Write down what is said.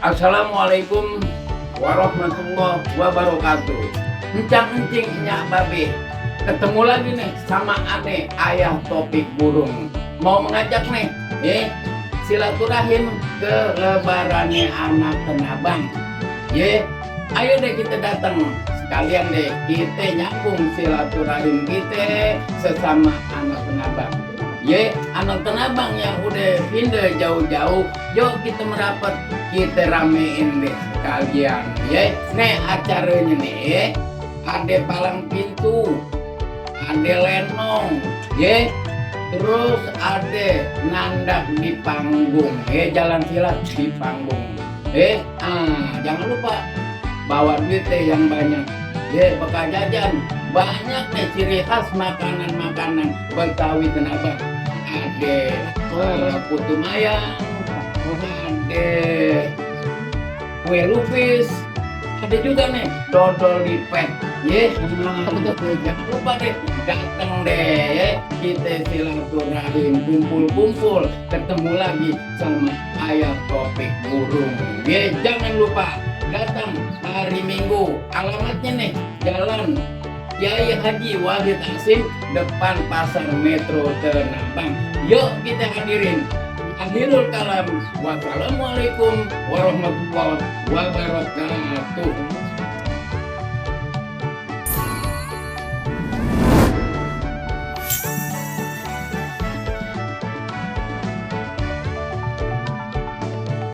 Assalamualaikum warahmatullahi wabarakatuh. Encang-encing nyak babe. Ketemu lagi nih sama ane ayah topik burung. Mau mengajak nih, silaturahim ke lebarannya anak Tenabang. Ayo deh kita datang sekalian deh kita nyambung silaturahim kita sesama anak Tenabang. Anak Tenabang yang udah pindah jauh-jauh, yuk kita merapat, kita ramein deh sekalian. Nih acaranya nih, ada palang pintu, ada lenong, terus ada nandak di panggung, jalan silat di panggung. Jangan lupa bawa duitnya yang banyak, bekal jajan banyak nih, ciri khas makanan-makanan Betawi Tenabang. Ada putu mayang, ada kue lupis, ada juga nih dodol lipet. Jangan lupa deh datang deh, kita silaturahim, kumpul-kumpul, ketemu lagi sama ayah topik burung. Jangan lupa datang hari Minggu. Alamatnya nih Jalan Kiai Haji Wahid Hasim, depan Pasar Metro Tenabang. Yuk kita hadirin. Akhirul kalam. Wassalamualaikum warahmatullahi wabarakatuh.